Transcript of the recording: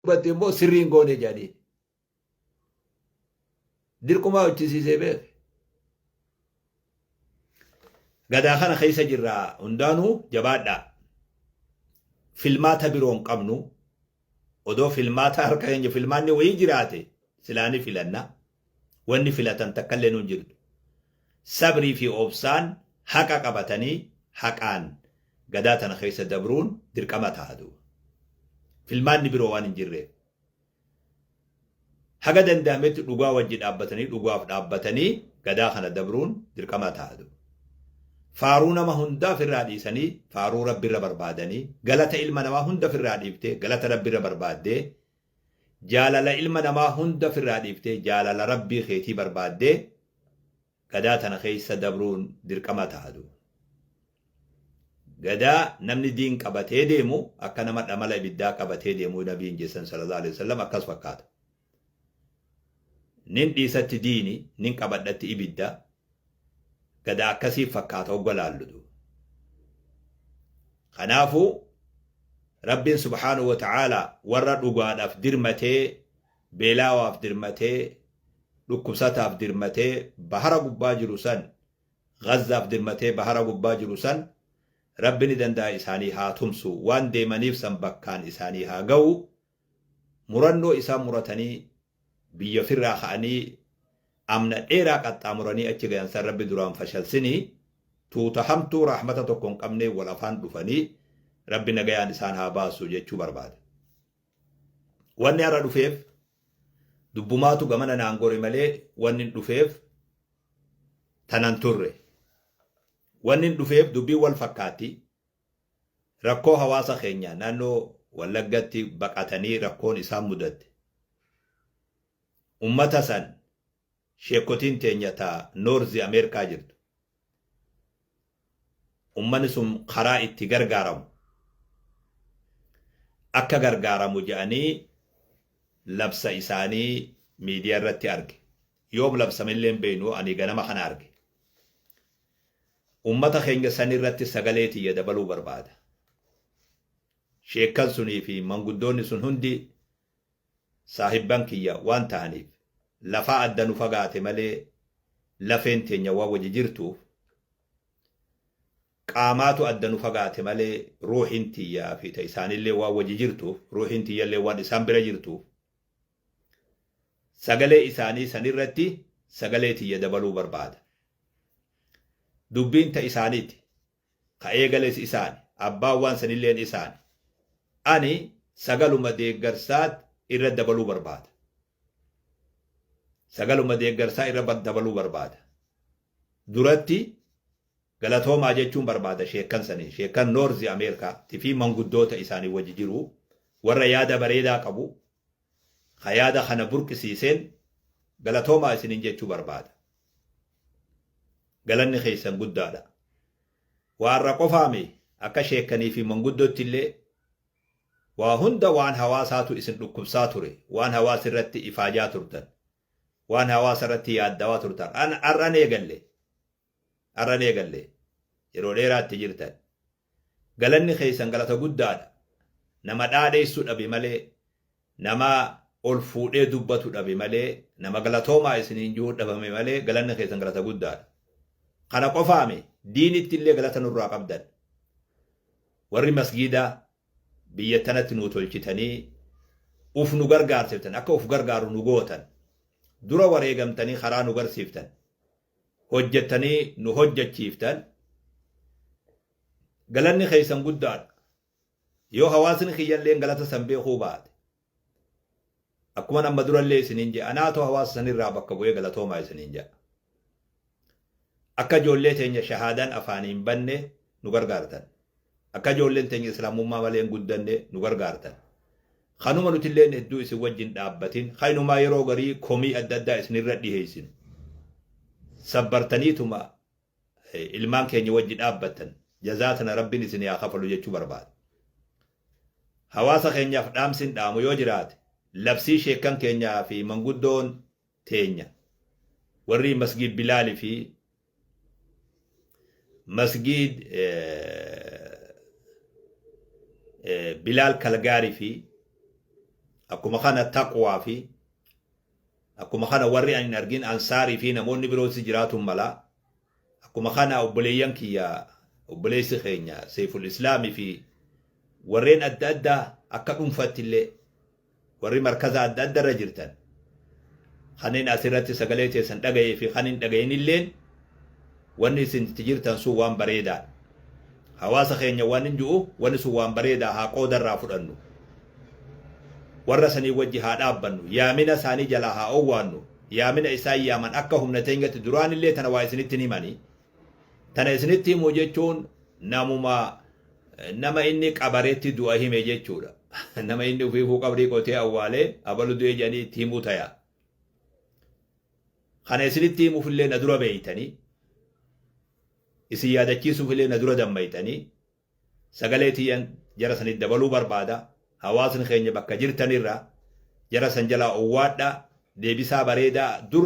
dubbatte immoo sirrii hin goone jedhanii. Dirqumaa hojjisiisee beeke. Gadaa kana keessa jirra hundaanuu jabaadhaa. Filmaata biroo hin qabnu. Odoo filmaata harka keenya filmaanni wayii jiraate silaa ni filanna. Wanni filatan takkallee nu hin jirtu. Sabrii fi obsaan haqa qabatanii haqaan gadaa tana keessa dabruun dirqama ta'a duuba. Filmaanni biroo waan hin jirreef. Haga danda'ametti dhugaa wajji dhaabbatanii dhugaaf dhaabbatanii gadaa kana dabruun dirqama ta'a duuba. Faaruu nama hundaa firraa dhiisanii faaruu Rabbi irra barbaadanii galata ilma namaa hunda firraa dhiiftee galata Rabbi irra barbaaddee jaalala ilma namaa hunda firraa dhiiftee jaalala Rabbii keetii barbaaddee gadaa tana keessa dabruun dirqama ta'a duuba. Gadaa namni diin qabatee deemu akka nama dhamala ibiddaa qabatee deemuu nabiin jessan sallallahu alaihi wasallam akkas fakkaata. Nin dhiisatti diini, nin qabadhatti ibidda. Gadaa akkasii fakkaata hogga laallu duuba. Kanaafuu Rabbiin subhaanahu wa ta'aalaa warra dhugaadhaaf dirmatee, beelaawaaf dirmatee, dhukkubsataaf dirmatee bahara gubbaa jiru san, Gazzaaf dirmatee bahara gubbaa jiru san Rabbi ni danda'a isaanii haa tumsu, waan deemaniif san bakkaan isaanii haa ga'u, murannoo isaan muratanii biyya ofirraa ka'anii amna dheeraa qaxxaamuranii achi gayan san Rabbi duraan fashalsinii tuuta hamtuu rahmata tokko hin qabnee wal afaan dhufanii Rabbi nagayaan isaan haa baasu jechuu barbaada. Wanni har'a dhufeef dubbumaatu gamana naan gore malee wanni dhufeef tanan turre. Wanni dhufeef dubbiin wal fakkaatti. Rakkoo hawaasa keenya naannoo Wallaggatti baqatanii rakkoon isaan mudatte. Ummata san sheekotiin teenya ta Noorzi Ameerikaa jirtu. Ummanni sun karaa itti gargaaramu akka gargaaramu jedhanii labsa isaanii miidiyaa irratti arge. Yoom labsame illee hin beeknu, ani ganama kana arge. Ummata keenya san irratti sagalee tiyya dabaluu barbaada. Sheekkan sunii fi manguddoonni sun hundi saahibban kiyya waan ta'aniif, lafaa adda nu fagaate malee lafeen teenya waan wajji jirtuuf, qaamaatu adda nu fagaate malee ruuhiin tiyyaa fi ta isaanillee waan wajji jirtuuf, ruuhiin tiyyallee waan isaan bira jirtuuf, sagalee isaanii sanirratti sagalee tiyya dabaluu barbaada. Dubbiin ta isaaniiti. Ka eegales isaani. Abbaan waan sanilleen isaani. Ani sagaluma deeggarsaat irra dabaluu barbaada. Sagaluma deeggarsaa irra dabaluu barbaada. Duratti galatoomaa jechuun barbaada sheekkan sanii. Sheekkan Noorzi Ameerikaa fi manguddoota isaanii wajji jiru. Warra yaada bareedaa qabu. Ka yaada kana burqisiiseen galatoomaa isiniin jechuu barbaada. Galanni keessan guddaadha. Waarra qofaami, akka sheekkanii fi manguddootti illee waa hunda waan hawaasaatu isin dhukkubsaa ture, waan hawaasa irratti ifaajaa turtan, waan hawaasa irratti yaaddawaa turtan. Har'an eegalle. Har'an eegalle. Yeroo dheeraatti jirtan. Galanni keessan galata guddaadha. Nama dhaadheessu dhabe malee, nama ol fuudhee dubbatu dhabe malee, nama galatoomaa isiniin jiru dhabame malee galanni keessan galata guddaadha. Kana qofaame, diinitti illee galata nurraa qabdan. Warri masgiidaa biyya tanatti nuu tolchitanii uf nu gargaarsiftan, akka uf gargaaru nu gootan, dura wareegamtanii karaa nu garsiiftan, hojjettanii nu hojjechiiftan, galanni keessan guddaadha. Yoo hawaasni kiyyalleen galata san beekuu baate, akkuma amma durallee isiniin jedhe, anaatu hawaasa sanirraa bakka bu'ee galatoomaa isiniin jedha. Akka ijoollee teenya shahaadaan afaanii hin banne nu gargaartan. Akka ijoolleen teenya islaamummaa malee hin guddanne nu gargaartan. Kanuma nutilleen hedduu isin wajjin dhaabbatin, kanumaa yeroo garii komii adda addaa isinirra dhiheessinu. Sabbartaniituma ilmaan keenya wajji dhaabbattan, jazaa tana Rabbiin isin haa kafalu jechuu barbaada. Hawaasa keenyaaf dhaamsin dhaamu yoo jiraate, labsii sheekkan keenyaa fi manguddoon teenya warri masgiid Bilaali fi masgiid Bilaal Kalgaarii fi Akkuma kana Taqwaa fi akkuma kana warri ani hin argin Ansaarii fi namoonni biroos jiraatuun mala. Akkuma kana obboleeyyan kiyya, obboleessi keenya Seeyful Islaamii fi warreen adda addaa akka dhuunfatti illee warri markaza adda adda irra jirtan, kanneen asirratti sagalee teessan dhaga'ee fi kan hin dhagayin illeen, wanni isin itti jirtan sun waan bareedaadha. Hawaasa keenya waan hin ji'u, wanni sun waan bareedaa, haa qooda irraa fudhannu. Warra sanii wajji haa dhaabbannu. Yaamina isaanii jalaa haa owwaannu. Yaamina isaan yaaman akka humna teenyatti duraan illee tana waa isinitti hin himani. Tana isinitti himu jechuun namuma nama inni qabaretti du'a hime jechuudha. Nama inni ufiifuu qabrii qotee awwaalee abalu du'e jedhanii itti himuu taya. Kana isinitti himuufillee na dura beeytanii, isin yaadachiisuufillee na dura dammayxanii, sagalee tiyyan jara sanitti dabaluu barbaada. Hawaasni keenya bakka jirtanirra jara san jalaa owwaadha, deebisaa bareedaa dur.